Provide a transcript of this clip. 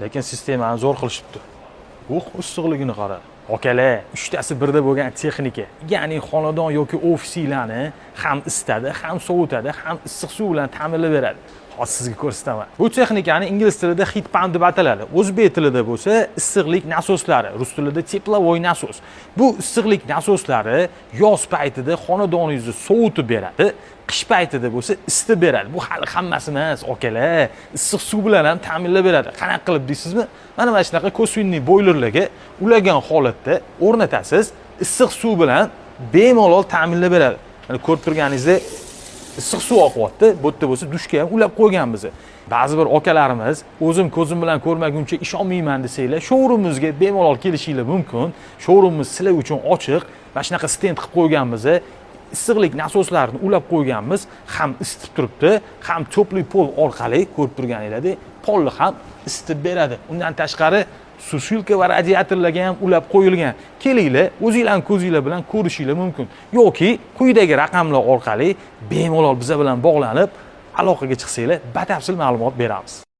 Lekin sistemani zo'r qilishibdi. Issiqligini qara. Akalar, uchtasi birda bo'lgan texnika. Ya'ni xonadon yoki ofisinglarni ham isitadi, ham sovutadi, ham issiq suv bilan ta'minlab beradi. Hozir sizga ko'rsataman. Bu texnikani ingliz tilida heat pump deb ataladi. O'zbek tilida bo'lsa issiqlik nasoslari, rus tilida тепловой насос. Bu issiqlik nasoslari yoz paytida xonadoningizni sovutib beradi, qish paytida bo'lsa isitib beradi. Bu hali hammasi emas, akalar. Issiq suv bilan ham ta'minlab beradi. Qanaqa qilib deysizmi? Mana shunaqa косвенный boylerlarga ulagan holatda o'rnatasiz, issiq suv bilan bemalol ta'minlab beradi. Mana, ko'rib turganingizdek, issiq suv oqyapti. Bu yerda bo'lsa dushga ham ulab qo'yganmiz. Ba'zi bir akalarimiz "O'zim ko'zim bilan ko'rmaguncha ishonmayman" desanglar, showroomimizga bemalol kelishinglar mumkin. Showroomimiz sizlar uchun ochiq. Mana shunaqa stend qilib qo'yganmiz. Issiqlik nasoslarini ulab qo'yganmiz, ham isitib turibdi, ham теплый pol orqali, ko'rib turganinglardek, polni ham isitib beradi. Undan tashqari сушилка va radiatorlarga ham ulab qo'yilgan. Kelinglar, o'zinglarning ko'zinglar bilan ko'rishinglar mumkin yoki quyidagi raqamlar orqali bemalol biza bilan bog'lanib, aloqaga chiqsanglar, batafsil ma'lumot beramiz.